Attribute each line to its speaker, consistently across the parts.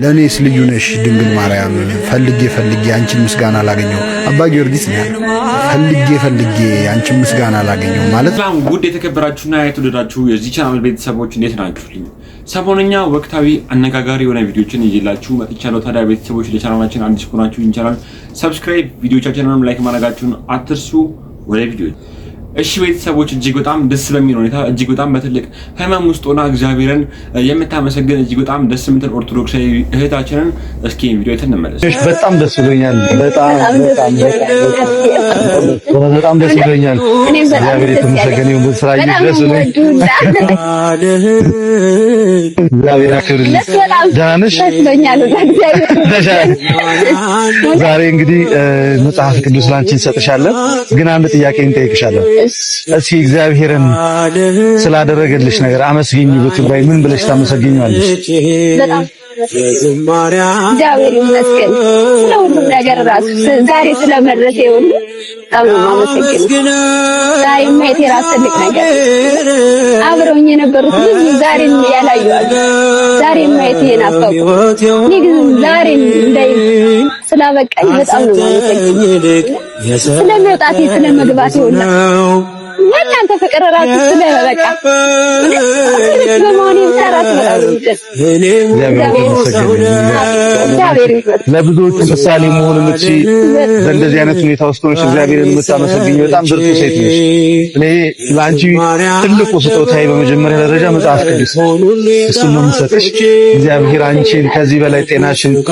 Speaker 1: ለእኔስ ልዩ ነሽ ድንግል ማርያም፣ ፈልጌ ፈልጌ አንቺን ምስጋና አላገኘው። አባ ጊዮርጊስ ነው ያለው። ፈልጌ ፈልጌ አንቺን ምስጋና አላገኘው ማለት።
Speaker 2: ሰላም ውድ የተከበራችሁና የተወደዳችሁ የዚህ ቻናል ቤተሰቦች፣ እንዴት ናችሁልኝ? ሰሞነኛ ወቅታዊ አነጋጋሪ የሆነ ቪዲዮችን ይዤላችሁ መጥቻለሁ። ታዲያ ቤተሰቦች፣ ለቻናላችን አዲስ ከሆናችሁ ይህን ቻናል subscribe፣ ቪዲዮቻችንንም like ማድረጋችሁን አትርሱ። ወደ ቪዲዮ። እሺ ቤተሰቦች፣ እጅግ በጣም ደስ በሚል ሁኔታ እጅግ በጣም በትልቅ ሕመም ውስጥ ሆና እግዚአብሔርን የምታመሰግን እጅግ በጣም ደስ የምትል ኦርቶዶክሳዊ እህታችንን እስኪ ቪዲዮ አይተን እንመለስ።
Speaker 3: በጣም ደስ ብሎኛል። በጣም በጣም በጣም ደስ ብሎኛል። እግዚአብሔር የተመሰገነ ይሁን። ስራ ደስ ብሎኛል። እግዚአብሔር ያክብርልኝ። ደህና ነሽ? ዛሬ እንግዲህ መጽሐፍ ቅዱስ ላንቺ እንሰጥሻለን፣ ግን አንድ ጥያቄ እንጠይቅሻለን። እስኪ እግዚአብሔርን ስላደረገልሽ ነገር አመስግኝ ብትባይ ምን ብለሽ ታመሰግኚዋለሽ?
Speaker 4: በጣም እግዚአብሔር ይመስገን ስለ ሁሉም ነገር፣ ራሱ ዛሬ ስለመድረሴ ሁሉ በጣም ነው የማመሰግነው። ዛሬ ማየት የራሱ ትልቅ ነገር። አብረውኝ የነበሩት ብዙ ዛሬም ያላዩ አሉ። ዛሬ ማየት የናፈቁ፣ እኔ ግን ዛሬ እንዳይ ስላበቃኝ በጣም ነው የማመሰግነው። ስለመውጣቴ ስለመግባቴ ሁላ የእናንተ ፍቅር ራሱ ስለበቃ በመሆኔ ብቻ ራሱ በጣም
Speaker 3: ለብዙዎቹ ምሳሌ መሆን የምትችይ፣ በእንደዚህ አይነት ሁኔታ ውስጥ ሆነሽ እግዚአብሔርን የምታመሰግኝ በጣም ብርቱ ሴት ነሽ። እኔ ለአንቺ ትልቁ ስጦታዬ በመጀመሪያ ደረጃ መጽሐፍ ቅዱስ፣ እሱን ነው የምሰጥሽ። እግዚአብሔር አንቺን ከዚህ በላይ ጤናሽን ጠብቆ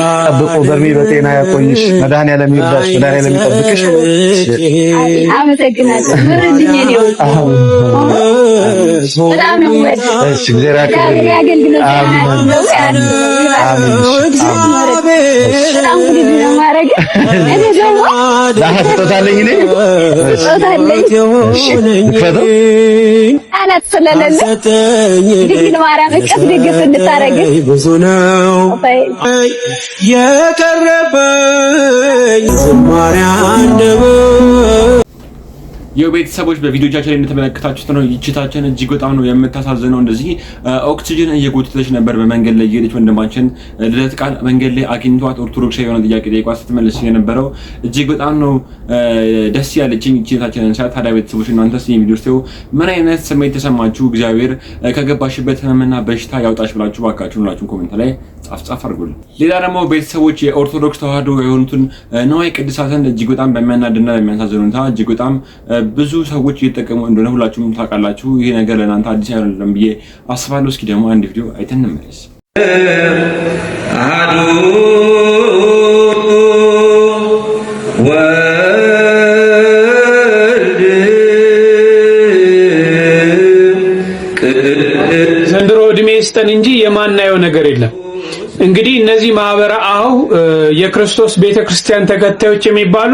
Speaker 3: በእድሜ በጤና ያቆይሽ። መድኃኒዓለም ይርዳሽ፣ መድኃኒዓለም ይጠብቅሽ።
Speaker 4: አመሰግናለሁ። በጣም ነው።
Speaker 3: እሺ፣ እግዚአብሔር ያክብርልኝ። አሜን።
Speaker 4: በጣም ውድድ ነው ማድረግ። እኔ ደግሞ
Speaker 3: ስጦታ አለኝ። እኔ
Speaker 4: ስጦታ አለኝ።
Speaker 3: ልክፈተው።
Speaker 4: ቃላት ስለሌለ ድንግል ማርያም እቅፍ ድግፍ እንድታረግ
Speaker 5: ብዙ ነው የቀረበኝ ዝማሬ አንደበት።
Speaker 2: የቤተሰቦች፣ በቪዲዮቻችን ላይ እንደተመለከታችሁት ነው። ይችታችን እጅግ በጣም ነው የምታሳዝነው። እንደዚህ ኦክሲጅን እየጎተተች ነበር በመንገድ ላይ እየሄደች። ወንድማችን ልደት ቃል መንገድ ላይ አግኝቷት ኦርቶዶክሳዊ የሆነ ጥያቄ ጠይቋት ስትመልስ የነበረው እጅግ በጣም ነው ደስ ያለችኝ ይችታችንን ሳያት። ታዲያ ቤተሰቦች፣ እናንተስ ይህን ቪዲዮ ስታዩ ምን አይነት ስሜት ተሰማችሁ? እግዚአብሔር ከገባሽበት ህመምና በሽታ ያውጣሽ ብላችሁ ባካችሁ ሁላችሁም comment ላይ ጻፍ ጻፍ አድርጉልን። ሌላ ደግሞ ቤተሰቦች፣ የኦርቶዶክስ ተዋህዶ የሆኑትን ንዋየ ቅድሳትን እጅግ በጣም በሚያናድና በሚያሳዝን ሁኔታ እጅግ በጣም ብዙ ሰዎች እየተጠቀሙ እንደሆነ ሁላችሁም ታውቃላችሁ። ይሄ ነገር ለእናንተ አዲስ አይደለም ብዬ አስባለሁ። እስኪ ደግሞ አንድ ቪዲዮ አይተን እንመለስ።
Speaker 6: አሐዱ ወልድ።
Speaker 7: ዘንድሮ እድሜ ይስጠን እንጂ የማናየው ነገር የለም። እንግዲህ እነዚህ ማህበረ አሁ የክርስቶስ ቤተክርስቲያን ተከታዮች የሚባሉ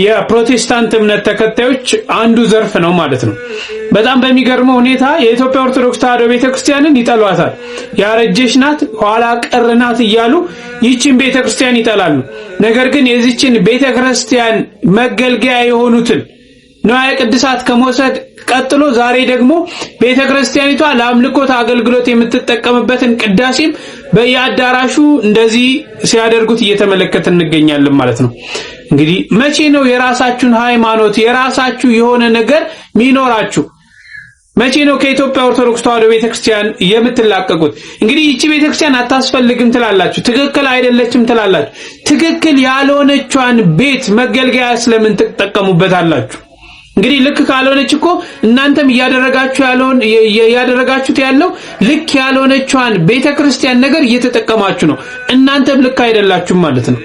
Speaker 7: የፕሮቴስታንት እምነት ተከታዮች አንዱ ዘርፍ ነው ማለት ነው። በጣም በሚገርመው ሁኔታ የኢትዮጵያ ኦርቶዶክስ ተዋሕዶ ቤተክርስቲያንን ይጠሏታል። ያረጀች ናት፣ ኋላ ቀር ናት እያሉ ይህችን ቤተክርስቲያን ይጠላሉ። ነገር ግን የዚችን ቤተክርስቲያን መገልገያ የሆኑትን ንዋየ ቅድሳት ከመውሰድ ቀጥሎ ዛሬ ደግሞ ቤተክርስቲያኒቷ ለአምልኮት አገልግሎት የምትጠቀምበትን ቅዳሴም በየአዳራሹ እንደዚህ ሲያደርጉት እየተመለከትን እንገኛለን ማለት ነው። እንግዲህ መቼ ነው የራሳችሁን ሃይማኖት የራሳችሁ የሆነ ነገር ሚኖራችሁ? መቼ ነው ከኢትዮጵያ ኦርቶዶክስ ተዋሕዶ ቤተክርስቲያን የምትላቀቁት? እንግዲህ ይቺ ቤተክርስቲያን አታስፈልግም ትላላችሁ፣ ትክክል አይደለችም ትላላችሁ። ትክክል ያልሆነቿን ቤት መገልገያ ስለምን ትጠቀሙበታላችሁ? እንግዲህ ልክ ካልሆነች እኮ እናንተም እያደረጋችሁ ያለውን እያደረጋችሁት ያለው ልክ ያልሆነቿን ቤተክርስቲያን ነገር እየተጠቀማችሁ ነው። እናንተም ልክ አይደላችሁም ማለት ነው።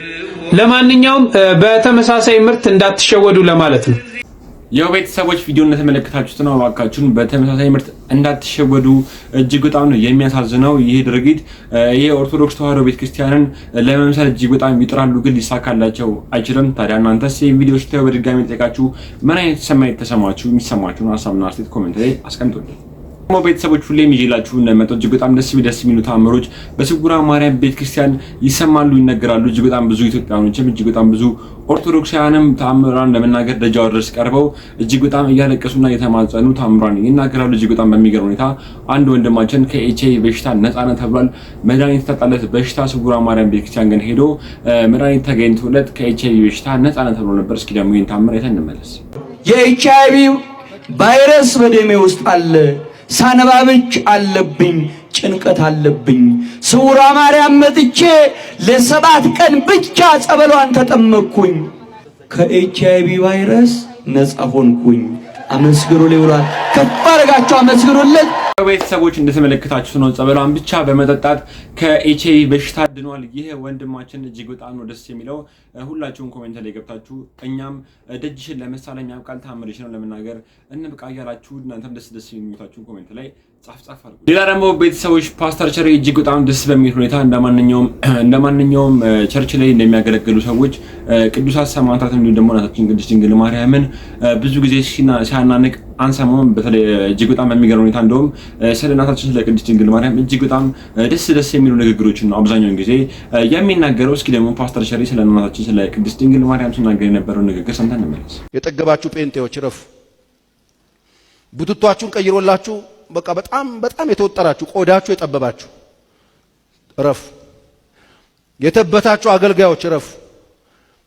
Speaker 7: ለማንኛውም በተመሳሳይ ምርት እንዳትሸወዱ ለማለት ነው።
Speaker 2: ያው ቤተሰቦች፣ ቪዲዮ እንደተመለከታችሁት ነው። እባካችሁን በተመሳሳይ ምርት እንዳትሸወዱ። እጅግ በጣም ነው የሚያሳዝነው ይህ ድርጊት። ይህ ኦርቶዶክስ ተዋሕዶ ቤተክርስቲያንን ለመምሰል እጅግ በጣም ይጥራሉ፣ ግን ሊሳካላቸው አይችልም። ታዲያ እናንተስ ይህ ቪዲዮ ስታዩ በድጋሚ ጠይቃችሁ ምን አይነት ስሜት ተሰማችሁ? የሚሰማችሁን ሀሳብና አስተያየት comment ላይ አስቀምጡልን። ቤተሰቦች ሁሌም ይዤላችሁ እንደመጣሁ እጅግ በጣም ደስ ደስ የሚሉ ተአምሮች በስውሯ ማርያም ቤተክርስቲያን ይሰማሉ፣ ይነገራሉ። እጅግ በጣም ብዙ ኢትዮጵያኖችም እጅግ በጣም ብዙ ኦርቶዶክሳውያንም ተአምሯን ለመናገር ደጃዋ ድረስ ቀርበው እጅግ በጣም እያለቀሱና እየተማጸኑ ተአምሯን ይናገራሉ። እጅግ በጣም በሚገርም ሁኔታ አንድ ወንድማችን ከኤች አይ ቪ በሽታ ነፃ ነህ ተብሏል። መድኃኒት የታጣለት በሽታ ስውሯ ማርያም ቤተክርስቲያን ግን ሄዶ መድኃኒት ተገኝቶለት ከኤች አይ ቪ በሽታ ነፃ ነህ ተብሎ ነበር። እስኪ ደግሞ ይህን ተአምር አይተን እንመለስ።
Speaker 6: የኤች አይ ቪ ቫይረስ በደሜ ውስጥ አለ። ሳንባ ምች አለብኝ፣ ጭንቀት አለብኝ። ስውሯ ማርያም መጥቼ ለ7 ቀን ብቻ ጸበሏን ተጠመቅኩኝ። ከኤች አይ ቪ ቫይረስ ነፃ ሆንኩኝ። አመስግኑ ብሏል። ከፍ አድርጋችሁ አመስግኑለት።
Speaker 2: ቤተሰቦች እንደተመለከታችሁት ነው። ጸበሏን ብቻ በመጠጣት ከኤች አይ ቪ በሽታ ድኗል። ይህ ወንድማችን እጅግ በጣም ነው ደስ የሚለው። ሁላችሁም comment ላይ ገብታችሁ እኛም ደጅሽን ለመሳለም ያብቃል ታምርሽ ነው ለመናገር እንብቃ እያላችሁ እናንተም ደስ ደስ የሚሉታችሁን comment ላይ ጻፍ ጻፍ አድርጉ። ሌላ ደግሞ ቤተሰቦች ፓስተር ቸሬ እጅግ በጣም ደስ በሚል ሁኔታ እንደማንኛውም church ላይ እንደሚያገለግሉ ሰዎች ቅዱሳት ሰማዕታት እንዲሁም ደግሞ እናታችን ቅድስት ድንግል ማርያምን ብዙ ጊዜ ሲያናንቅ አንሰማውም። በተለይ እጅግ በጣም በሚገርም ሁኔታ እንደውም ስለ እናታችን ስለ ቅድስት ድንግል ማርያም እጅግ በጣም ደስ ደስ የሚሉ ንግግሮችን ነው አብዛኛውን ጊዜ የሚናገረው። እስኪ ደግሞ ፓስተር ቸሬ ስለ እናታችን ስለ ቅድስት ድንግል ማርያም ሲናገር የነበረው ንግግር ሰምተን እንመለስ።
Speaker 8: የጠገባችሁ ጴንጤዎች ረፉ። ቡትቷችሁን ቀይሮላችሁ በቃ በጣም በጣም የተወጠራችሁ፣ ቆዳችሁ የጠበባችሁ እረፉ። የተበታችሁ አገልጋዮች እረፉ።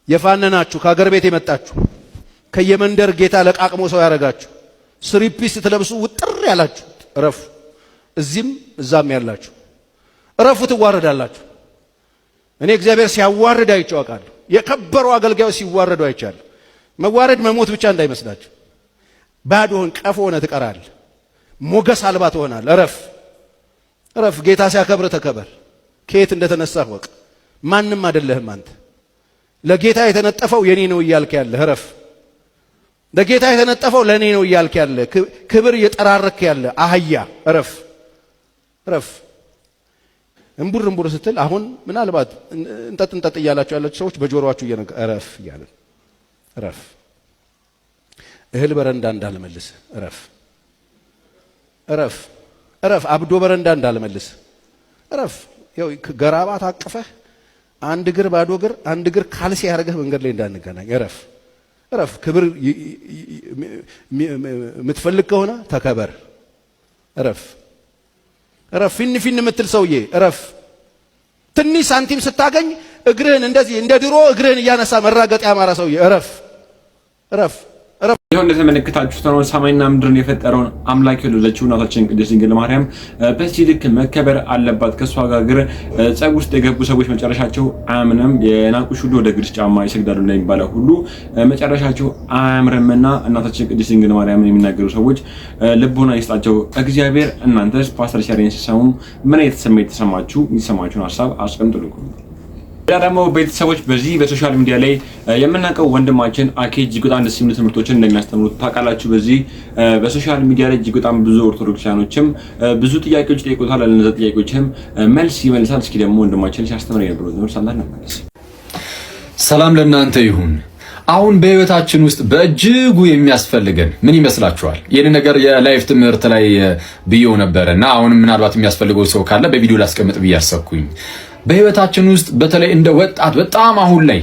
Speaker 8: የፋነናችሁ፣ ከሀገር ቤት የመጣችሁ፣ ከየመንደር ጌታ ለቃቅሞ ሰው ያደረጋችሁ፣ three piece ስትለብሱ ውጥር ያላችሁ እረፉ። እዚህም እዛም ያላችሁ እረፉ፣ ትዋረዳላችሁ። እኔ እግዚአብሔር ሲያዋርድ አይቼው አውቃለሁ። የከበሩ አገልጋዮች ሲዋረዱ አይቻለሁ። መዋረድ መሞት ብቻ እንዳይመስላችሁ። ባዶህን ቀፎ ሆነህ ትቀራለህ። ሞገስ አልባ ትሆናለህ። እረፍ፣ እረፍ። ጌታ ሲያከብር ተከበር። ከየት እንደተነሳህ እወቅ። ማንም አይደለህም አንተ። ለጌታ የተነጠፈው የኔ ነው እያልክ ያለህ እረፍ። ለጌታ የተነጠፈው ለእኔ ነው እያልክ ያለ፣ ክብር እየጠራረክ ያለ አህያ እረፍ፣ እረፍ። እምቡር እምቡር ስትል አሁን ምናልባት እንጠጥ እንጠጥ እያላችሁ ያላችሁ ሰዎች በጆሮአችሁ እየነገ እረፍ እያለን እረፍ። እህል በረንዳ እንዳልመልስ እረፍ፣ እረፍ፣ እረፍ። አብዶ በረንዳ እንዳልመልስ እረፍ። ያው ገራባ ታቅፈህ አንድ እግር ባዶ እግር አንድ እግር ካልሲ ያደርገህ መንገድ ላይ እንዳንገናኝ እረፍ፣ እረፍ። ክብር የምትፈልግ ከሆነ ተከበር። እረፍ፣ እረፍ። ፊን ፊን የምትል ሰውዬ እረፍ። ትንሽ ሳንቲም ስታገኝ እግርህን እንደዚህ እንደ ድሮ እግርህን እያነሳ መራገጥ ያማረ ሰውዬ እረፍ፣ እረፍ።
Speaker 2: ይኸው እንደተመለከታችሁት ነው። ሰማይና ምድርን የፈጠረውን አምላክ የወለደችው እናታችን ቅድስት ድንግል ማርያም በዚህ ልክ መከበር አለባት። ከእሷ ጋር ግን ጸብ ውስጥ የገቡ ሰዎች መጨረሻቸው አያምንም። የናቁሽ ሁሉ ወደ እግርሽ ጫማ ይሰግዳሉ እንደሚባለው ሁሉ መጨረሻቸው አያምርምና እናታችን ቅድስት ድንግል ማርያምን የሚናገሩ ሰዎች ልቦና ይስጣቸው እግዚአብሔር። እናንተስ ፓስተር ቸሬን ሲሰሙ ምን የተሰማ የተሰማችሁ የሚሰማችሁን ሀሳብ አስቀምጡልኝ። ሌላ ደግሞ ቤተሰቦች በዚህ በ social media ላይ የምናውቀው ወንድማችን አኬ እጅግ በጣም ደስ የሚሉ ትምህርቶችን እንደሚያስተምሩት ታውቃላችሁ። በዚህ በ social media ላይ እጅግ በጣም ብዙ ኦርቶዶክሳኖችም ብዙ ጥያቄዎች ይጠይቁታል። ለእነዚያ ጥያቄዎችም መልስ ይመልሳል። እስኪ ደግሞ ወንድማችን ሲያስተምር የነበረው ትምህርት ሰምተን እንመለስ።
Speaker 9: ሰላም ለእናንተ ይሁን። አሁን በህይወታችን ውስጥ በእጅጉ የሚያስፈልገን ምን ይመስላችኋል? ይህን ነገር የ live ትምህርት ላይ ብዬው ነበረ እና አሁንም ምናልባት የሚያስፈልገው ሰው ካለ በቪዲዮ ላስቀምጥ ብዬ አሰብኩኝ። በህይወታችን ውስጥ በተለይ እንደ ወጣት በጣም አሁን ላይ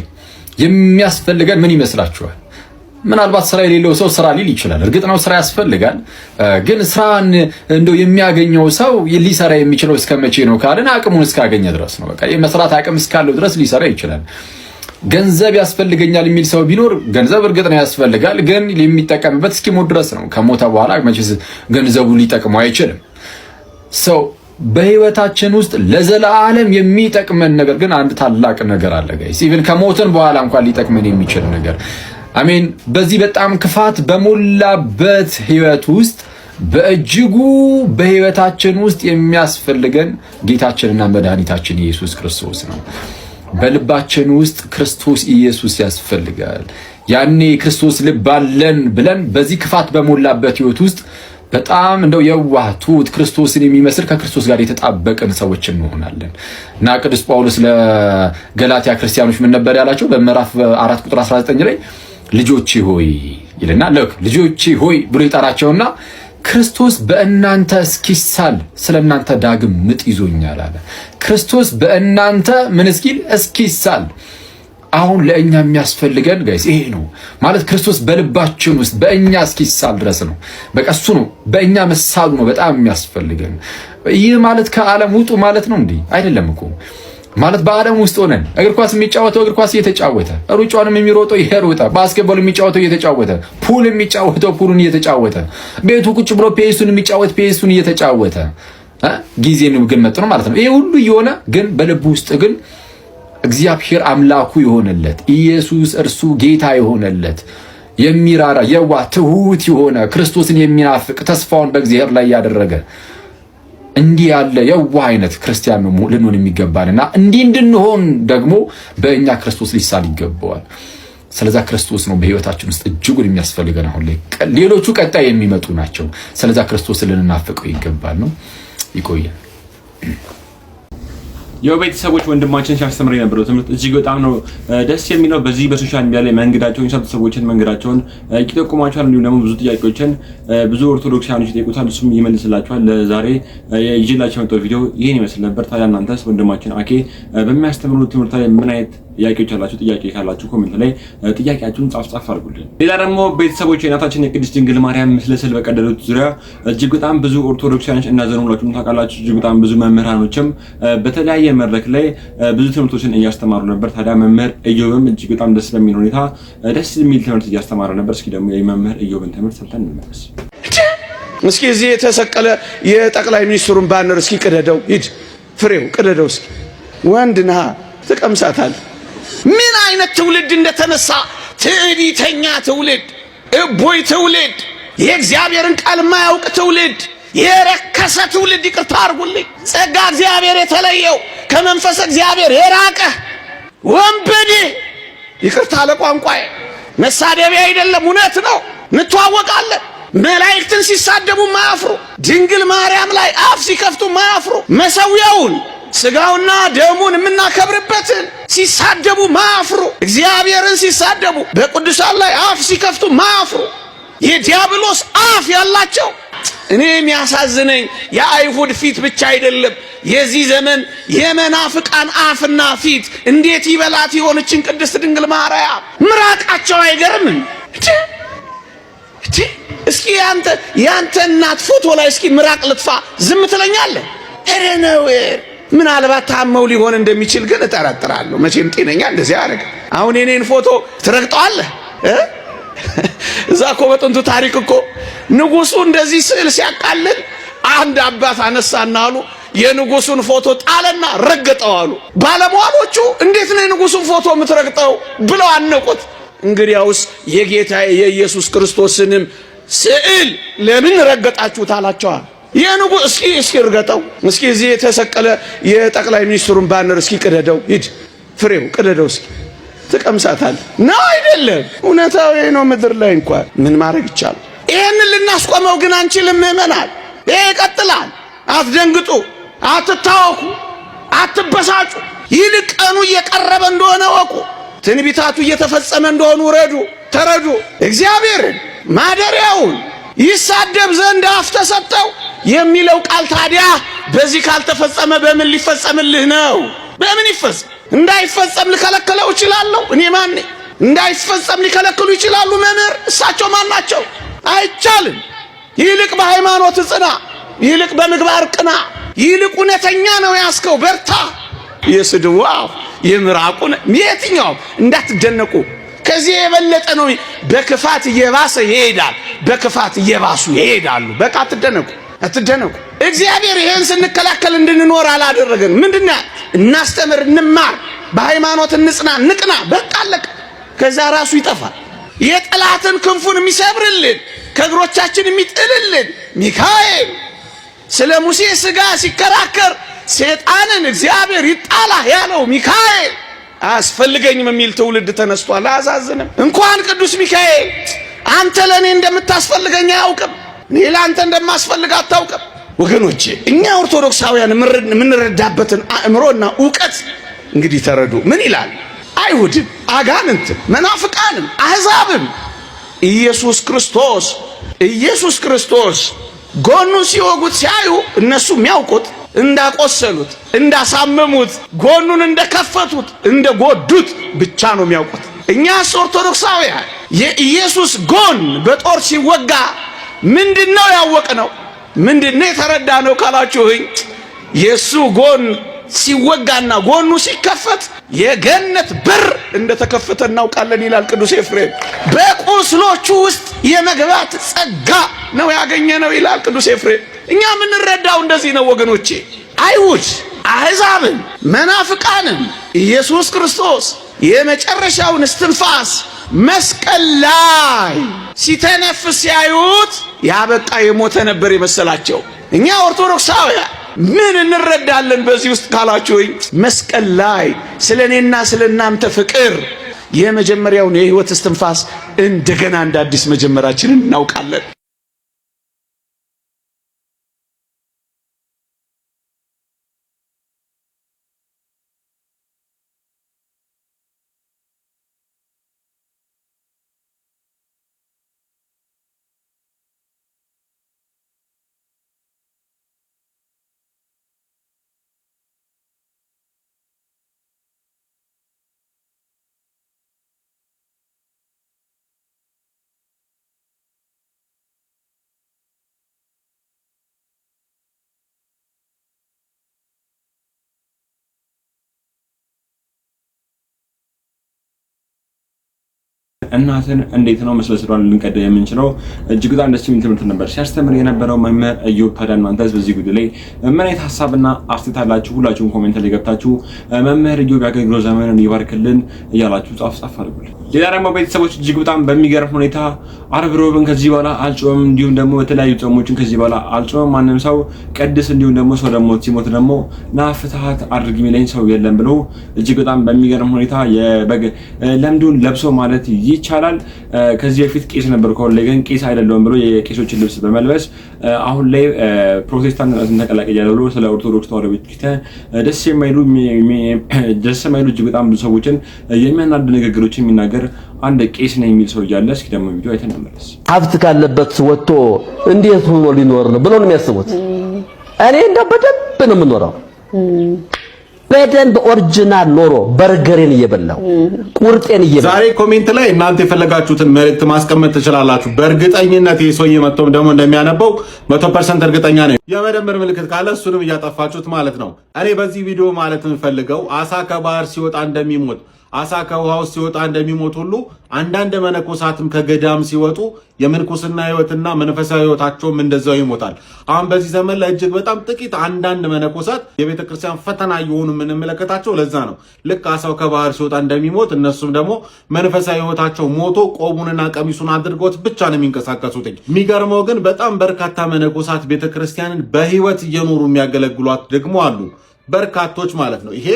Speaker 9: የሚያስፈልገን ምን ይመስላችኋል? ምናልባት ስራ የሌለው ሰው ስራ ሊል ይችላል። እርግጥ ነው ስራ ያስፈልጋል። ግን ስራን እንደው የሚያገኘው ሰው ሊሰራ የሚችለው እስከ መቼ ነው ካልን አቅሙን እስካገኘ ድረስ ነው። በቃ የመስራት አቅም እስካለው ድረስ ሊሰራ ይችላል። ገንዘብ ያስፈልገኛል የሚል ሰው ቢኖር ገንዘብ እርግጥ ነው ያስፈልጋል፣ ግን የሚጠቀምበት እስኪሞት ድረስ ነው። ከሞተ በኋላ መቼስ ገንዘቡ ሊጠቅመው አይችልም። So በህይወታችን ውስጥ ለዘላለም የሚጠቅመን ነገር ግን አንድ ታላቅ ነገር አለ guys። Even ከሞትን በኋላ እንኳን ሊጠቅመን የሚችል ነገር፣ I mean፣ በዚህ በጣም ክፋት በሞላበት ህይወት ውስጥ በእጅጉ በህይወታችን ውስጥ የሚያስፈልገን ጌታችንና መድኃኒታችን ኢየሱስ ክርስቶስ ነው። በልባችን ውስጥ ክርስቶስ ኢየሱስ ያስፈልጋል። ያኔ ክርስቶስ ልብ አለን ብለን በዚህ ክፋት በሞላበት ህይወት ውስጥ በጣም እንደው የዋህ፣ ትሁት፣ ክርስቶስን የሚመስል፣ ከክርስቶስ ጋር የተጣበቅን ሰዎች እንሆናለን። እና ቅዱስ ጳውሎስ ለገላትያ ክርስቲያኖች ምን ነበር ያላቸው? በምዕራፍ 4 ቁጥር 19 ላይ ልጆቼ ሆይ ይልና፣ ልክ ልጆቼ ሆይ ብሎ ይጠራቸውና ክርስቶስ በእናንተ እስኪሳል ስለ እናንተ ዳግም ምጥ ይዞኛል አለ። ክርስቶስ በእናንተ ምን እስኪል? እስኪሳል። አሁን ለእኛ የሚያስፈልገን guys ይሄ ነው ማለት ክርስቶስ በልባችን ውስጥ በእኛ እስኪሳል ድረስ ነው። በቃ እሱ ነው፣ በእኛ መሳሉ ነው በጣም የሚያስፈልገን። ይህ ማለት ከዓለም ውጡ ማለት ነው እንዲህ አይደለም እኮ። ማለት በዓለም ውስጥ ሆነን እግር ኳስ የሚጫወተው እግር ኳስ እየተጫወተ፣ ሩጫንም የሚሮጠው እየሮጠ፣ basketball የሚጫወተው እየተጫወተ፣ pool የሚጫወተው pool ኡን እየተጫወተ፣ ቤቱ ቁጭ ብሎ PS ኡን የሚጫወት PS ኡን እየተጫወተ፣ ጊዜን ግን መጥኖ ማለት ነው። ይሄ ሁሉ እየሆነ ግን በልቡ ውስጥ ግን እግዚአብሔር አምላኩ የሆነለት፣ ኢየሱስ እርሱ ጌታ የሆነለት፣ የሚራራ፣ የዋህ፣ ትሁት የሆነ፣ ክርስቶስን የሚናፍቅ፣ ተስፋውን በእግዚአብሔር ላይ ያደረገ፣ እንዲህ ያለ የዋህ አይነት ክርስቲያን ነው ልንሆን የሚገባንና እንዲህ እንድንሆን ደግሞ በእኛ ክርስቶስ ሊሳል ይገባዋል። ስለዛ ክርስቶስ ነው በህይወታችን ውስጥ እጅጉን የሚያስፈልገን አሁን ላይ። ሌሎቹ ቀጣይ የሚመጡ ናቸው። ስለዛ ክርስቶስን ልንናፍቀው ይገባል ነው። ይቆያል።
Speaker 2: ያው ቤተሰቦች ወንድማችን ሲያስተምር የነበረው ትምህርት እጅግ በጣም ነው ደስ የሚለው። በዚህ በ social media ላይ መንገዳቸውን የሳቱ ሰዎችን መንገዳቸውን ይጠቁማቸዋል። እንዲሁም ደግሞ ብዙ ጥያቄዎችን ብዙ ኦርቶዶክሳውያኖች ይጠይቁታል፣ እሱም ይመልስላቸዋል። ለዛሬ ይዤላችሁ የመጣው ቪዲዮ ይህን ይመስል ነበር። ታዲያ እናንተስ ወንድማችን አኬ በሚያስተምሩ ትምህርት ላይ ምን አይነት ጥያቄዎች አላችሁ? ጥያቄ ካላችሁ comment ላይ ጥያቄያችሁን ጻፍ ጻፍ አድርጉልን። ሌላ ደግሞ ቤተሰቦች የእናታችን የቅድስት ድንግል ማርያም ምስለ ስዕል በቀደዱት ዙሪያ እጅግ በጣም ብዙ ኦርቶዶክሳውያኖች እንዳዘኑ ሁላችሁም ታውቃላችሁ። እጅግ በጣም ብዙ መምህራኖችም በተለያየ መድረክ ላይ ብዙ ትምህርቶችን እያስተማሩ ነበር። ታዲያ መምህር ኢዮብም እጅግ በጣም ደስ በሚል ሁኔታ ደስ የሚል ትምህርት እያስተማረ ነበር። እስኪ ደግሞ የመምህር ኢዮብን ትምህርት ሰምተን እንመለስ።
Speaker 10: እስኪ እዚህ የተሰቀለ የጠቅላይ ሚኒስትሩን banner እስኪ ቅደደው፣ ሂድ ፍሬው ቅደደው። እስኪ ወንድ ነሃ ትቀምሳታል። ምን አይነት ትውልድ እንደተነሳ! ትዕቢተኛ ትውልድ፣ እቦይ ትውልድ፣ የእግዚአብሔርን ቃል የማያውቅ ትውልድ፣ የረከሰ ትውልድ። ይቅርታ አድርጉልኝ። ጸጋ እግዚአብሔር የተለየው፣ ከመንፈስ እግዚአብሔር የራቀ ወንበዴ። ይቅርታ ለቋንቋዬ፣ መሳደቢያ አይደለም፣ እውነት ነው። እንተዋወቃለን። መላእክትን ሲሳደቡ ማያፍሩ፣ ድንግል ማርያም ላይ አፍ ሲከፍቱ ማያፍሩ፣ መሰዊያውን ስጋውና ደሙን የምናከብርበትን ሲሳደቡ ማያፍሩ፣ እግዚአብሔርን ሲሳደቡ በቅዱሳን ላይ አፍ ሲከፍቱ ማያፍሩ፣ የዲያብሎስ አፍ ያላቸው። እኔ የሚያሳዝነኝ የአይሁድ ፊት ብቻ አይደለም፣ የዚህ ዘመን የመናፍቃን አፍና ፊት እንዴት ይበላት የሆነችን ቅድስት ድንግል ማርያም ምራቃቸው አይገርምም? እስኪ ያንተ እናት ፎቶ ላይ እስኪ ምራቅ ልጥፋ ዝም ትለኛለህ? ኧረ ነውር። ምናልባት ታመው ሊሆን እንደሚችል ግን እጠረጥራለሁ። መቼም ጤነኛ እንደዚህ አያደርግም። አሁን የኔን ፎቶ ትረግጠዋለህ? እዛ እኮ በጥንቱ ታሪክ እኮ ንጉሱ እንደዚህ ስዕል ሲያቃልል አንድ አባት አነሳና አሉ የንጉሱን ፎቶ ጣለና ረገጠው አሉ። ባለሟሎቹ እንዴት ነው የንጉሱን ፎቶ የምትረግጠው ብለው አነቁት። እንግዲያውስ የጌታ የኢየሱስ ክርስቶስንም ስዕል ለምን ረገጣችሁት አላቸዋል። የንጉስ እስኪ እስኪ እርገጠው፣ እስኪ እዚህ የተሰቀለ የጠቅላይ ሚኒስትሩን banner እስኪ ቅደደው፣ ሂድ ፍሬው ቅደደው፣ እስኪ ትቀምሳታል ነው አይደለም? እውነታው ይሄ ነው። ምድር ላይ እንኳን ምን ማድረግ ይቻላል? ይሄንን ልናስቆመው ግን አንችልም። ምዕመናን፣ ይሄ ይቀጥላል። አትደንግጡ፣ አትታወኩ፣ አትበሳጩ። ይልቅ ቀኑ እየቀረበ እንደሆነ ወቁ። ትንቢታቱ እየተፈጸመ እንደሆኑ ረዱ፣ ተረዱ። እግዚአብሔርን ማደሪያውን ይሳደብ ዘንድ አፍ ተሰጠው የሚለው ቃል ታዲያ በዚህ ካልተፈጸመ በምን ሊፈጸምልህ ነው? በምን ይፈጸም? እንዳይፈጸም ልከለክለው እችላለሁ? እኔ ማን ነኝ? እንዳይፈጸም ሊከለክሉ ይችላሉ መምህር? እሳቸው ማን ናቸው? አይቻልም። ይልቅ በሃይማኖት ጽና፣ ይልቅ በምግባር ቅና፣ ይልቅ እውነተኛ ነው ያስከው በርታ። የስድቡ አፍ የምራቁን የትኛውም እንዳትደነቁ። ከዚህ የበለጠ ነው። በክፋት እየባሰ ይሄዳል። በክፋት እየባሱ ይሄዳሉ። በቃ አትደነቁ፣ አትደነቁ። እግዚአብሔር ይሄን ስንከላከል እንድንኖር አላደረገን። ምንድነው? እናስተምር፣ እንማር፣ በሃይማኖት እንጽና፣ ንቅና። በቃ አለቀ። ከዛ ራሱ ይጠፋል። የጠላትን ክንፉን የሚሰብርልን፣ ከእግሮቻችን የሚጥልልን ሚካኤል ስለ ሙሴ ስጋ ሲከራከር ሰይጣንን እግዚአብሔር ይጣላ ያለው ሚካኤል አያስፈልገኝም የሚል ትውልድ ተነስቷል። አያሳዝንም? እንኳን ቅዱስ ሚካኤል አንተ ለእኔ እንደምታስፈልገኝ አያውቅም። እኔ ለአንተ እንደማስፈልግ አታውቅም። ወገኖቼ እኛ ኦርቶዶክሳውያን የምንረዳበትን አእምሮና እውቀት እንግዲህ ተረዱ። ምን ይላል? አይሁድም፣ አጋንንትም፣ መናፍቃንም፣ አሕዛብም ኢየሱስ ክርስቶስ ኢየሱስ ክርስቶስ ጎኑን ሲወጉት ሲያዩ እነሱ የሚያውቁት እንዳቆሰሉት፣ እንዳሳመሙት፣ ጎኑን እንደከፈቱት፣ እንደጎዱት ብቻ ነው የሚያውቁት። እኛስ ኦርቶዶክሳውያን የኢየሱስ ጎን በጦር ሲወጋ ምንድነው ያወቅነው? ምንድነው የተረዳነው ካላችሁኝ የእሱ ጎን ሲወጋና ጎኑ ሲከፈት የገነት በር እንደተከፈተ እናውቃለን ይላል ቅዱስ ኤፍሬም። በቁስሎቹ ውስጥ የመግባት ጸጋ ነው ያገኘነው ይላል ቅዱስ ኤፍሬም። እኛ የምንረዳው እንደዚህ ነው ወገኖቼ። አይሁድ አሕዛብን መናፍቃንን ኢየሱስ ክርስቶስ የመጨረሻውን እስትንፋስ መስቀል ላይ ሲተነፍስ ሲያዩት ያበቃ የሞተ ነበር የመሰላቸው። እኛ ኦርቶዶክሳውያን ምን እንረዳለን በዚህ ውስጥ ካላችሁኝ፣ መስቀል ላይ ስለ እኔና ስለ እናንተ ፍቅር የመጀመሪያውን የሕይወት እስትንፋስ እንደገና እንደ አዲስ መጀመራችንን እናውቃለን።
Speaker 2: እናትን እንዴት ነው ምስለ ስዕሏን ልንቀዳ የምንችለው? እጅግ በጣም ደስ የሚል ትምህርት ነበር ሲያስተምር የነበረው መምህር ኢዮብ። ታዲያ እናንተስ በዚህ ጉዳይ ላይ ምን አይነት ሀሳብና አስተያየት አላችሁ? ሁላችሁም comment ላይ ገብታችሁ መምህር ኢዮብ የአገልግሎት ዘመንን ይባርክልን እያላችሁ ጻፍ ጻፍ አድርጉልን። ሌላ ደግሞ ቤተሰቦች እጅግ በጣም በሚገርም ሁኔታ ዓርብ ሮብን ከዚህ በኋላ አልጾምም፣ እንዲሁም ደግሞ የተለያዩ ጾሞችን ከዚህ በኋላ አልጾምም፣ ማንም ሰው ቀድስ፣ እንዲሁም ደግሞ ሰው ደግሞ ሲሞት ደግሞ ና ፍትሐት አድርግ የሚለኝ ሰው የለም ብሎ እጅግ በጣም በሚገርም ሁኔታ የበግ ለምዱን ለብሶ ማለት ይቻላል። ከዚህ በፊት ቄስ ነበር፣ ከአሁን ላይ ግን ቄስ አይደለሁም ብሎ የቄሶችን ልብስ በመልበስ አሁን ላይ ፕሮቴስታንትነትን ተቀላቅያለሁ ብሎ ስለ ኦርቶዶክስ ተዋሕዶ ቤተክርስቲያን ደስ የማይሉ እጅግ በጣም ብዙ ሰዎችን የሚያናድ ንግግሮችን የሚናገር አንድ ቄስ ነው የሚል ሰው እያለ እስኪ ደግሞ ቪዲዮ አይተን እንመለስ።
Speaker 11: ሀብት ካለበት ወጥቶ እንዴት ሆኖ ሊኖር ነው ብሎ ነው የሚያስቡት። እኔ እንደው በደንብ ነው የምኖረው፣ በደንብ original ኖሮ በርገሬን እየበላው ቁርጤን እየበላው።
Speaker 12: ዛሬ comment ላይ እናንተ የፈለጋችሁትን መልእክት ማስቀመጥ ትችላላችሁ። በእርግጠኝነት ይህ ሰውዬ መጥቶም ደግሞ እንደሚያነበው 100% እርግጠኛ ነኝ። የመደመር ምልክት ካለ እሱንም እያጠፋችሁት ማለት ነው። እኔ በዚህ ቪዲዮ ማለት የምፈልገው አሳ ከባህር ሲወጣ እንደሚሞት፣ አሳ ከውሃ ውስጥ ሲወጣ እንደሚሞት ሁሉ አንዳንድ መነኮሳትም ከገዳም ሲወጡ የምንኩስና ሕይወትና መንፈሳዊ ሕይወታቸውም እንደዛው ይሞታል። አሁን በዚህ ዘመን ላይ እጅግ በጣም ጥቂት አንዳንድ መነኮሳት የቤተ ክርስቲያን ፈተና እየሆኑ የምንመለከታቸው ለዛ ነው። ልክ አሳው ከባህር ሲወጣ እንደሚሞት እነሱም ደግሞ መንፈሳዊ ሕይወታቸው ሞቶ ቆቡንና ቀሚሱን አድርገውት ብቻ ነው የሚንቀሳቀሱት። የሚገርመው ግን በጣም በርካታ መነኮሳት ቤተ ክርስቲያንን በሕይወት እየኖሩ የሚያገለግሏት ደግሞ አሉ፣ በርካቶች ማለት ነው። ይሄ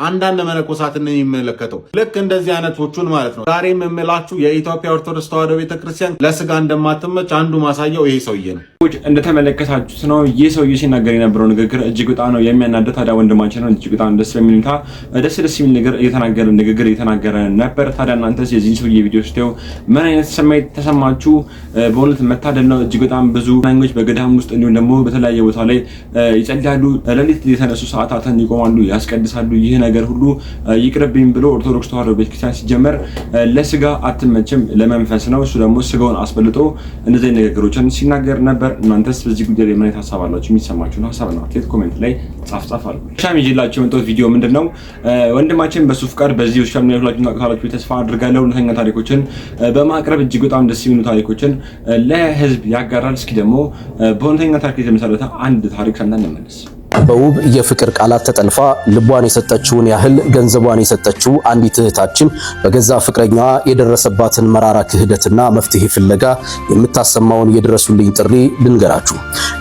Speaker 12: አንዳንድ መነኮሳትን ነው የሚመለከተው። ልክ እንደዚህ አይነቶቹን ማለት ነው። ዛሬ የምላችሁ የኢትዮጵያ ኦርቶዶክስ ተዋሕዶ ቤተክርስቲያን ለስጋ እንደማትመች አንዱ ማሳያው ይሄ ሰውዬ ነው።
Speaker 2: እንደተመለከታችሁት ነው። ይህ ሰውዬ ሲናገር የነበረው ንግግር እጅግ በጣም ነው የሚያናደው። ታዲያ ወንድማችን ነው እጅግ በጣም ደስ በሚል ሁኔታ ደስ ደስ የሚል ነገር እየተናገረ ንግግር እየተናገረ ነበር። ታዲያ እናንተስ የዚህን ሰውዬ ቪዲዮ ስታዩ ምን አይነት ስሜት ተሰማችሁ? በእውነት መታደል ነው። እጅግ በጣም ብዙ ናኞች በገዳም ውስጥ እንዲሁም ደግሞ በተለያየ ቦታ ላይ ይጸልያሉ። ሌሊት የተነሱ ሰዓታትን ይቆማሉ፣ ያስቀድሳሉ። ይህ ነገር ሁሉ ይቅርብኝ ብሎ ኦርቶዶክስ ተዋሕዶ ቤተክርስቲያን ሲጀመር ለስጋ አትመችም፣ ለመንፈስ ነው። እሱ ደግሞ ስጋውን አስበልጦ እንደዚህ ንግግሮችን ሲናገር ነበር። እናንተስ በዚህ ጉዳይ ላይ ምን አይነት ሀሳብ አላችሁ? የሚሰማችሁን ሀሳብ ነው አትሌት comment ላይ ጻፍ ጻፍ አድርጉ። ሻም ይዤላችሁ የመጣሁት ቪዲዮ ምንድነው? ወንድማችን በሱ ፍቃድ በዚህ social media ሁላችሁም ታውቁታላችሁ ተስፋ አድርጋለሁ። እውነተኛ ታሪኮችን በማቅረብ እጅግ በጣም ደስ የሚሉ ታሪኮችን ለህዝብ ያጋራል። እስኪ ደግሞ በእውነተኛ ታሪክ የተመሰረተ አንድ ታሪክ ሰምተን እንመለስ።
Speaker 13: በውብ የፍቅር ቃላት ተጠልፋ ልቧን የሰጠችውን ያህል ገንዘቧን የሰጠችው አንዲት እህታችን በገዛ ፍቅረኛዋ የደረሰባትን መራራ ክህደትና መፍትሄ ፍለጋ የምታሰማውን የድረሱልኝ ጥሪ ልንገራችሁ።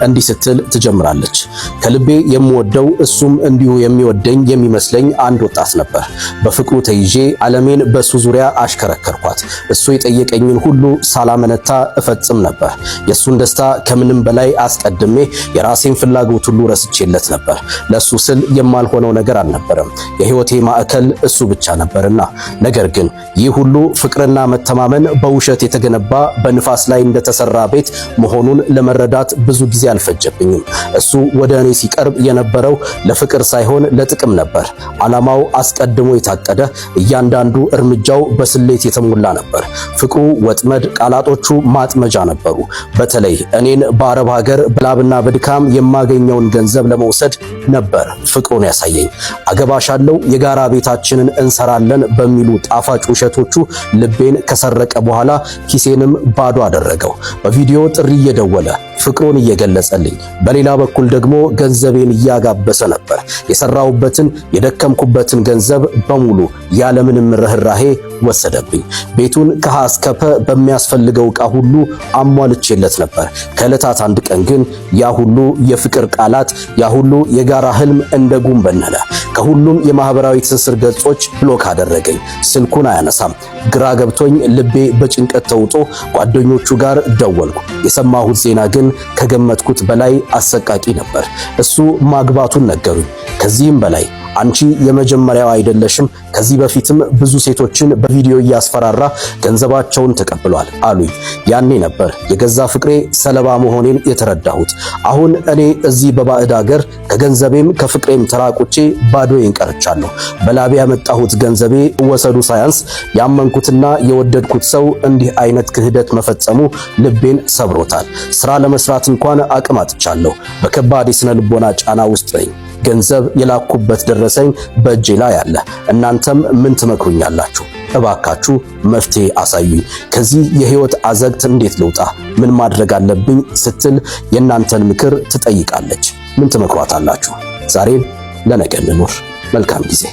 Speaker 13: እንዲህ ስትል ትጀምራለች። ከልቤ የምወደው እሱም እንዲሁ የሚወደኝ የሚመስለኝ አንድ ወጣት ነበር። በፍቅሩ ተይዤ ዓለሜን በሱ ዙሪያ አሽከረከርኳት። እሱ የጠየቀኝን ሁሉ ሳላመነታ እፈጽም ነበር። የእሱን ደስታ ከምንም በላይ አስቀድሜ የራሴን ፍላጎት ሁሉ ረስቼለት እመኝለት ነበር። ለሱ ስል የማልሆነው ነገር አልነበረም። የህይወቴ ማዕከል እሱ ብቻ ነበርና። ነገር ግን ይህ ሁሉ ፍቅርና መተማመን በውሸት የተገነባ፣ በንፋስ ላይ እንደተሰራ ቤት መሆኑን ለመረዳት ብዙ ጊዜ አልፈጀብኝም። እሱ ወደ እኔ ሲቀርብ የነበረው ለፍቅር ሳይሆን ለጥቅም ነበር። ዓላማው አስቀድሞ የታቀደ፣ እያንዳንዱ እርምጃው በስሌት የተሞላ ነበር። ፍቅሩ ወጥመድ፣ ቃላቶቹ ማጥመጃ ነበሩ። በተለይ እኔን በአረብ ሀገር በላብና በድካም የማገኘውን ገንዘብ ለመውሰድ ነበር ፍቅሩን ያሳየኝ። አገባሻለሁ፣ የጋራ ቤታችንን እንሰራለን በሚሉ ጣፋጭ ውሸቶቹ ልቤን ከሰረቀ በኋላ ኪሴንም ባዶ አደረገው። በቪዲዮ ጥሪ እየደወለ ፍቅሩን እየገለጸልኝ፣ በሌላ በኩል ደግሞ ገንዘቤን እያጋበሰ ነበር። የሰራሁበትን የደከምኩበትን ገንዘብ በሙሉ ያለምንም ርህራሄ ወሰደብኝ። ቤቱን ከሀ እስከ ፐ በሚያስፈልገው ዕቃ ሁሉ አሟልቼለት ነበር። ከዕለታት አንድ ቀን ግን ያ ሁሉ የፍቅር ቃላት፣ ያ ሁሉ የጋራ ህልም እንደ ጉም በነነ። ከሁሉም የማህበራዊ ትስስር ገጾች block አደረገኝ። ስልኩን አያነሳም። ግራ ገብቶኝ ልቤ በጭንቀት ተውጦ ጓደኞቹ ጋር ደወልኩ። የሰማሁት ዜና ግን ከገመትኩት በላይ አሰቃቂ ነበር። እሱ ማግባቱን ነገሩኝ። ከዚህም በላይ አንቺ የመጀመሪያው አይደለሽም፣ ከዚህ በፊትም ብዙ ሴቶችን በቪዲዮ እያስፈራራ ገንዘባቸውን ተቀብሏል አሉኝ። ያኔ ነበር የገዛ ፍቅሬ ሰለባ መሆኔን የተረዳሁት። አሁን እኔ እዚህ በባዕድ ሀገር ከገንዘቤም ከፍቅሬም ተራቁቼ ባዶዬን ቀርቻለሁ። በላቤ ያመጣሁት ገንዘቤ ወሰዱ ሳያንስ ያመንኩትና የወደድኩት ሰው እንዲህ አይነት ክህደት መፈጸሙ ልቤን ሰብሮታል። ስራ ለመስራት እንኳን አቅም አጥቻለሁ። በከባድ የስነ ልቦና ጫና ውስጥ ነኝ። ገንዘብ የላኩበት ደረሰኝ በእጄ ላይ አለ። እናንተም ምን ትመክሩኛላችሁ? እባካችሁ መፍትሄ አሳዩኝ። ከዚህ የህይወት አዘግት እንዴት ልውጣ? ምን ማድረግ አለብኝ? ስትል የእናንተን ምክር ትጠይቃለች። ምን ትመክሯታላችሁ? ዛሬን ለነገ እንኑር። መልካም ጊዜ።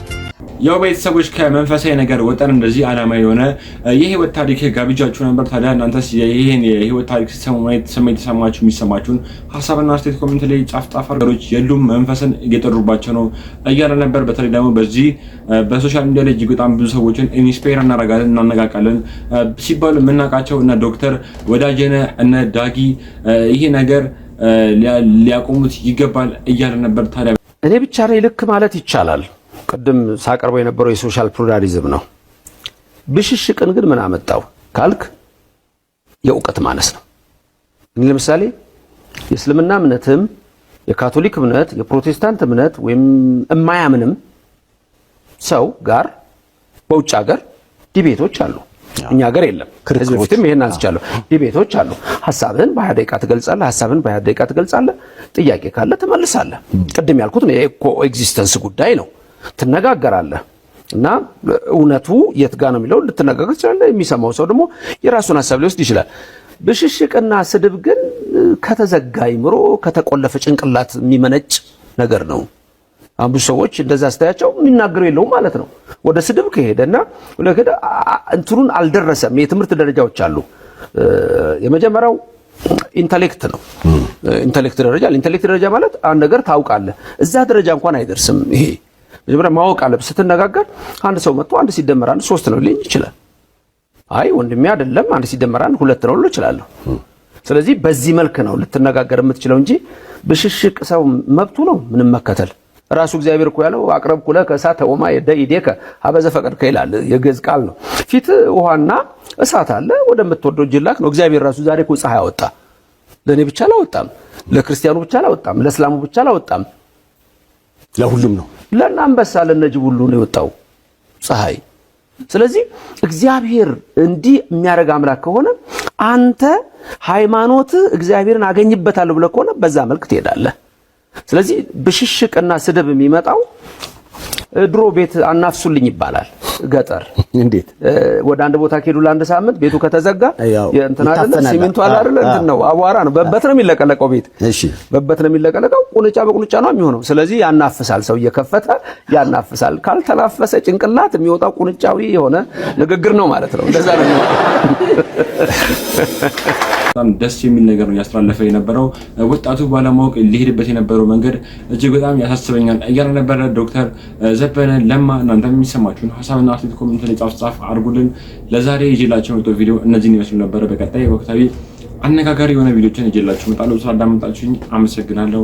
Speaker 2: ያው ቤተሰቦች፣ ከመንፈሳዊ ነገር ወጠን እንደዚህ ዓላማ የሆነ የህይወት ታሪክ ጋብዣችሁ ነበር። ታዲያ እናንተስ ይህን የህይወት ታሪክ ስትሰሙ ማየት ስሜት የተሰማችሁ፣ የሚሰማችሁን ሀሳብና አስተያየት comment ላይ ጻፍ ጻፍ። ነገሮች የሉም፣ መንፈስን እየጠሩባቸው ነው እያለ ነበር። በተለይ ደግሞ በዚህ በ social media ላይ እጅግ በጣም ብዙ ሰዎችን inspire እናደርጋለን፣ እናነቃቃለን ሲባሉ የምናውቃቸው እነ ዶክተር ወዳጀነ፣ እነ ዳጊ ይሄ ነገር ሊያቆሙት ይገባል እያለ ነበር። ታዲያ
Speaker 14: እኔ ብቻ ነኝ ልክ ማለት ይቻላል። ቅድም ሳቀርበው የነበረው የ social pluralism ነው። ብሽሽቅን ግን ምን አመጣው ካልክ የእውቀት ማነስ ነው። እኔ ለምሳሌ የእስልምና እምነትም፣ የካቶሊክ እምነት፣ የፕሮቴስታንት እምነት ወይም የማያምንም ሰው ጋር በውጭ ሀገር debate ኦች አሉ። እኛ ሀገር የለም። ከዚህ በፊትም ይሄን አንስቻለሁ። Debate ኦች አሉ። ሀሳብህን በ20 ደቂቃ ትገልጻለህ። ሀሳብህን በ20 ደቂቃ ትገልጻለህ። ጥያቄ ካለ ትመልሳለህ። ቅድም ያልኩት ነው፣ የ coexistence ጉዳይ ነው። ትነጋገራለህ እና እውነቱ የት ጋ ነው የሚለው ልትነጋገር ትችላለህ። የሚሰማው ሰው ደግሞ የራሱን ሀሳብ ሊወስድ ይችላል። ብሽሽቅና ስድብ ግን ከተዘጋ አይምሮ፣ ከተቆለፈ ጭንቅላት የሚመነጭ ነገር ነው። አሁን ብዙ ሰዎች እንደዛ ስታያቸው የሚናገሩ የለውም ማለት ነው። ወደ ስድብ ከሄደና ወደ እንትኑን አልደረሰም። የትምህርት ደረጃዎች አሉ። የመጀመሪያው intellect ነው። Intellect ደረጃ፣ intellect ደረጃ ማለት አንድ ነገር ታውቃለህ። እዛ ደረጃ እንኳን አይደርስም። ይሄ መጀመሪያ ማወቅ አለብህ። ስትነጋገር አንድ ሰው መጥቶ አንድ ሲደመር አንድ ሶስት ነው ሊለኝ ይችላል። አይ ወንድሜ አይደለም፣ አንድ ሲደመር አንድ ሁለት ነው ልል እችላለሁ። ስለዚህ በዚህ መልክ ነው ልትነጋገር የምትችለው እንጂ ብሽሽቅ ሰው መብቱ ነው ምንም መከተል። ራሱ እግዚአብሔር እኮ ያለው አቅረብኩ ለከ እሳተ ወማየ ደኢዴከ ሀበ ዘፈቀድከ ይላል። የግዕዝ ቃል ነው። ፊት ውሃና እሳት አለ፣ ወደምትወደው እጅ ላክ ነው። እግዚአብሔር ራሱ ዛሬ እኮ ፀሐይ አወጣ። ለእኔ ብቻ አላወጣም፣ ለክርስቲያኑ ብቻ አላወጣም፣ ለእስላሙ ብቻ አላወጣም፣
Speaker 15: ለሁሉም ነው።
Speaker 14: ለእነ አንበሳ ለእነ ጅብ ሁሉ ነው የወጣው ፀሐይ። ስለዚህ እግዚአብሔር እንዲህ የሚያደርግ አምላክ ከሆነ፣ አንተ ሃይማኖት እግዚአብሔርን አገኝበታለሁ ብለህ ከሆነ በዛ መልክ ትሄዳለህ። ስለዚህ ብሽሽቅና ስድብ የሚመጣው ድሮ ቤት አናፍሱልኝ ይባላል ገጠር።
Speaker 15: እንዴት?
Speaker 14: ወደ አንድ ቦታ ከሄዱ ለአንድ ሳምንት ቤቱ ከተዘጋ እንትን አይደለ፣ ሲሚንቶ አለ አይደለ፣ እንትን ነው፣ አቧራ ነው፣ በበት ነው የሚለቀለቀው ቤት። በበት ነው የሚለቀለቀው፣ ቁንጫ በቁንጫ ነው የሚሆነው። ስለዚህ ያናፍሳል፣ ሰው እየከፈተ ያናፍሳል። ካልተናፈሰ ጭንቅላት የሚወጣው ቁንጫዊ የሆነ ንግግር ነው ማለት ነው። እንደዛ ነው የሚወጣው።
Speaker 2: በጣም ደስ የሚል ነገር ነው እያስተላለፈ የነበረው። ወጣቱ ባለማወቅ ሊሄድበት የነበረው መንገድ እጅግ በጣም ያሳስበኛል እያለ ነበረ ዶክተር ዘበነ ለማ። እናንተ የሚሰማችሁን ሀሳብና አስተያየት comment ላይ ጻፍ ጻፍ አድርጉልን። ለዛሬ ይዤላችሁ የመጣው ቪዲዮ እነዚህን ይመስሉ ነበረ። በቀጣይ ወቅታዊ አነጋጋሪ የሆነ ቪዲዮችን ይዤላችሁ እመጣለሁ። ስላዳመጣችሁኝ አመሰግናለሁ።